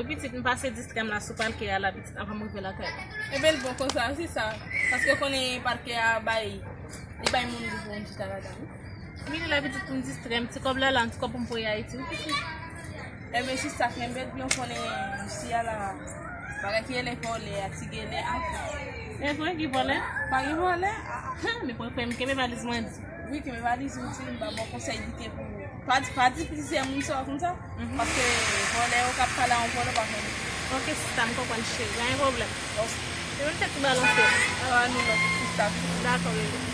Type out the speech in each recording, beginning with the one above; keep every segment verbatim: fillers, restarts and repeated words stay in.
Pitit, m pase distrè m la sou palkè a la, pitit, anvan m rive lakay la. Ebyen, l bon konsa, se sa. Paske w konnen palkè a bay, li bay moun ki pou yon chita ladan l. Vini la, pitit, pou m distrè m, ti kòb la la, ti kòb pou m voye Ayiti, wi, pitit. Ebyen, sista, kenbe l byen, w konnen, isi a la, bagay ki rele vòlè a, ti gele a. E vre, ki vòlè? Pa gen vòlè. Hum, men pou frè m, kenbe valiz mwen di. Wi, kenbe valiz ou di, m ba w konsèy di ke pou, pa di, pa di plizyè moun sa konsa. Paske vòlè yo k ap pale a yon vòlè pa konnen. Ok, sista, m konprann, cheri, pa gen pwoblèm. Ok. Se menm tèt ki balanse. Awa, nou lòt sista. Dakò, bebe.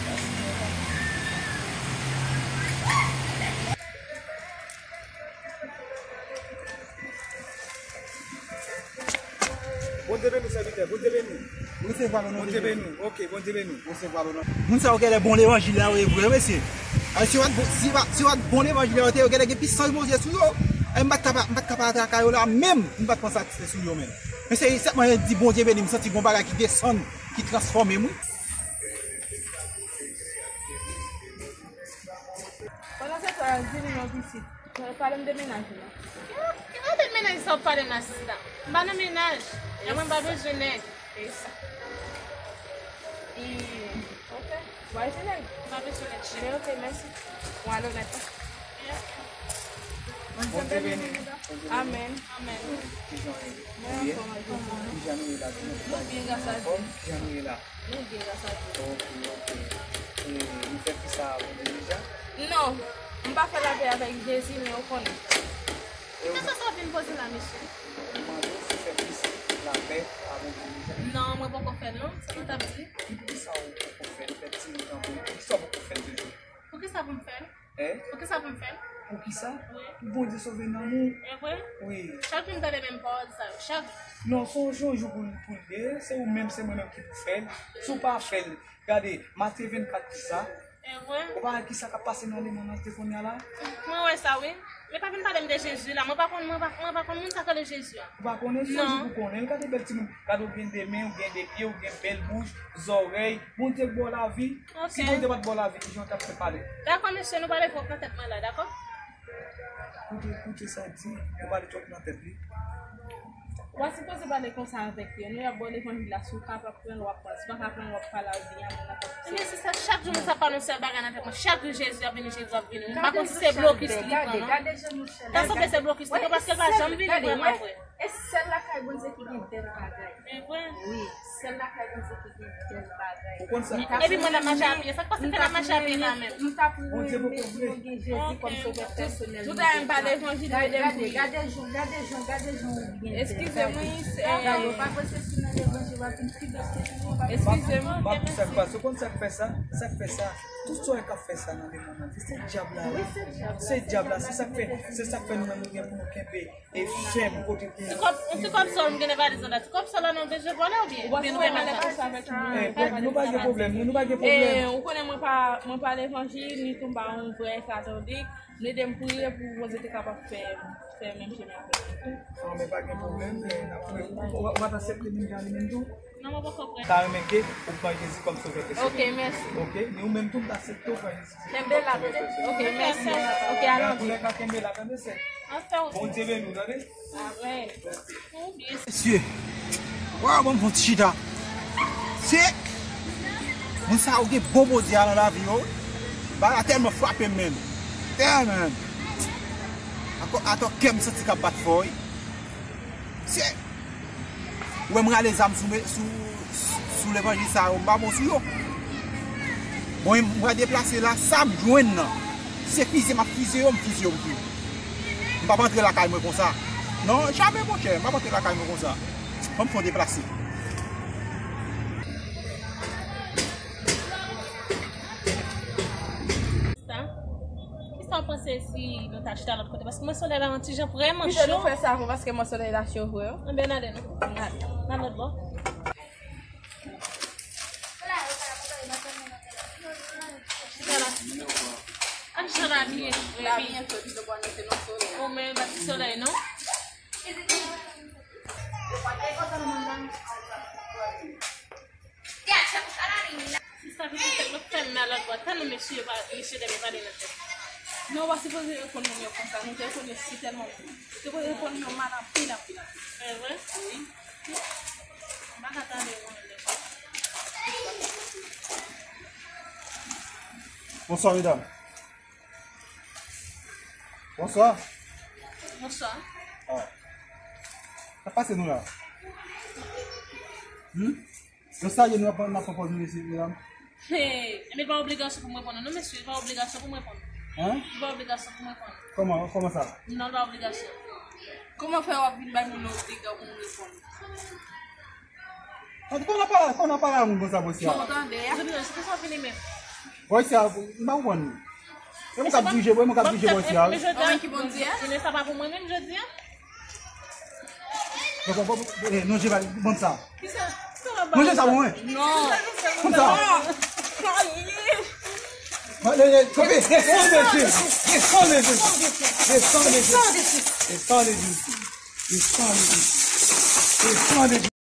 Bondye beni w, sèvitè. Bondye beni w. Ou resevwa l o non de Jezi. Bondye beni w. Ok, Bondye beni w. Ou resevwa l o non. Moun sa yo genlè bon levanjil la yo ye vre, mesye. Ay, si yo pa t bon, si pa, si yo pa t bon levanjil la yo te, yo genlè gen pisans Bondye sou yo. Ay, m pa t ka pa, m pa t ka pa antre lakay yo la menm, m pa t pran satisfè sou yo menm. Men se sèlman di Bondye beni, m santi gon bagay ki desann, ki transfòme m, wi. Pandan se tan, di li non pitit. Pale m de mennaj ou la. Ki, ki kote mennaj sa w ap pale m la, sista? M pa nan mennaj. E mwen m pa bezwen nèg. E sa. E, ok. Ou pa bezwen nèg? M pa bezwen nèg, cheri. Men ok, mèsi. Ou ale nèt la. E ok. Bondye beni. Amèn. Amèn. Kijan w ye? Mwen anfòm, Jezi. Kijan nou ye la? Nou byen, gras a Dye. Kijan nou ye la? Nou byen, gras a Dye. Ok, ok. E, nou fè fi sa a Bondye deja? Non. M pa fè lapè avèk Jezi, men ou konnen. Ki kesyon sa w vin poze la, mesye? Mwen mande w si w fè fi sa lapè a Bondye deja? Non, mwen poko fè l non. Sa nou t ap di? Ki poukisa w poko fè l? Fè ti li tankou, poukisa w poko fè l toujou? Poukisa pou m fè l? Hein? Poukisa pou m fè l? Poukisa? Wi. Pou Bondye sove nanm ou. E vre? Wi. Chak jou m tande menm pawòl sa yo. Chak jou. Non, se yon jou pou, pou l ye. Se ou menm, se mwen menm ki pou fè l. Si w pa fè l, gade, Matye vennkat di sa. E vre? Ou pa wè kisa k ap pase nan lemonn nan te kounye a la? Mwen wè sa, wi. Men pa vin pale m de Jezi la. Mwen pa konn, mwen pa, mwen pa konn moun sa k rele Jezi a. Ou pa konnen? Se yon jou pou konnen l. Gade bèl timoun. Gade ou gen de men, ou gen de pye, ou gen bèl bouch, zòrèy. Bondye k ba w lavi. Ok. Si Bondye pa t ba w lavi, kijan w t ap fè pale? Dakò, mesye, nou pale twòp nan tèt mwen la, dakò? Koute, koute sa l di, nou pale twòp nan tèt li. W a sipoze pale konsa avèk yo. Nou y ap ba w levanjil la, si w kapab pran l, w ap pran l. Si w pa ka pran l, w ap pale ak byen, moun nan p ap. Ebyen, se sa, chak jou moun sa ap pale yon sèl bagay nan tèt mwen. Chak jou Jezi ap vini, Jezi ap vini. M pa konn si se blokis li pran, non. Gade, gade jan Michel. Ta sanble se blokis li pran, paske l pa janm vini vrèman vre. E sèl lakay Bondye ki gen bèl bagay. E vre? Wi, sèl lakay Bondye ki gen bèl bagay. Ou konn sa k pase? Epi mwen l ap mache a pye. Sa k pase fè l ap mache a pye la menm? M t ap renmen si nou gen Jezi kòm sovè pèsonèl nou. Tout a m pa levanjil, gade, gade, gade jan, gade jan, gade jan ou byen fè. Eskize mwen, se... Gade, w pa panse si nan levanjil w ap vin pi bèl ke nou, w pa panse. Eskize mwen. M ap di sa k pase. Ou konn sa k fè sa? Sa k fè sa? Tout sa k ap fè sa nan lemonn nan, se dyab la, la. Wi, se dyab la. Se dyab la, se sa k fè, se sa k fè nou menm nou gen pou nou kenbe e fèm kote pou nou. Ti kòb, yon ti kòb sòl m gen nan valiz mwen la. Ti kòb sòl la nou bezwen vòlè oubyen? Ou pa bezwen vòlè konsa avèk moun. Eh, pwob-, nou pa gen pwoblèm, nou, nou pa gen pwoblèm. Eh, ou konnen mwen pa, mwen pa levanjil, ni tou m pa yon vrè katolik. Mwen ede m priye pou Bondye te kapab fè, fè menm chemen avèk mwen. Non, men pa gen pwoblèm, eh, n ap priye. Ou, ou, ou pa t aksepte menm jan li menm tou? Non, mwen poko prè. Ta renmen ke ou pran Jezi kòm sovè pèsonèl. Ok, mèsi. Ok, men ou menm tou, m ta aksepte ou pran Jezi kòm sovè pèsonèl. Kenbe la, ok, mèsi. Ok, alò. Antoulèka, kenbe la, tande, sè. Bondye beni w, tande. Amèn. Mesye, waw, ban m fon ti chita. Se moun sa yo gen bon Bondye a nan lavi yo. Bagay la tèlman frape m, menm. Tèlman. Atò, atò kè m santi k ap bat fò, wi. Se Ou wè m rale zam sou, sou, sou levanjil sa yo, m pa bon sou yo. Bon, m pral deplase la, sa m jwenn nan. Si se fize m ap fize yo, m fize yo, m tou. M p ap antre lakay mwen konsa. Non, jamè, monchè, m p ap antre lakay mwen konsa. Fò m fè yon deplase. Sa? Kisa w panse si nou ta chita lòt kote? Paske mwen solèy la yon ti jan vrèman cho. Pito nou fè sa avan paske mwen solèy la cho vre, wi. Anben, n ale non. N ale. N al lòt bò. Chita la. Ak jan l abiye. L abiye cho, pito pou al mete nan solèy. O, men, pa ti solèy, non? Sista vin nan tèt mwen fè m nan lòt bò. Tann mesye yo pa, mesye dèyè pale nan tèt. Non, w pa sipoze reponn moun yo konsa. Nou te reponn yo si tèlman moun. Ou te reponn yo mal anpil, anpil, anpil. Se vre? Wi. M pa ka tande moun yo konsa. Bonswa, medam. Bonswa. Bonswa. Ah. Sa pase nou la? Hmm? Yo salye nou, n ap, n ap pran pòz nou mesye, medam. Hey, men pa obligasyon pou m reponn, non, mesye, pa obligasyon pou m reponn. Hein? Pa obligasyon pou m reponn. Kòman, kòman sa? Non, pa obligasyon. Kòman fè w ap vin bay moun nan obliga pou m reponn? An, kòman pale, kòman pale a moun konsa, bòs ya? Bon, tande, a? Jodi a, se konsa w vini menm. Bòs ya, m pa konprann. E mwen k ap dirije, e mwen k ap dirije bòs ya. Men jodi a, men sa pa pou mwen menm jodi a. Bon, bon, bon, eh, non, Jeva, ban m sa. Manje sa pou mwen. Non. Ban m sa. Non. Kanpe. Le sang de Jésus. Le sang de Jésus. Le sang de Jésus. Le sang de Jésus. Le sang de Jésus. Le sang de Jésus.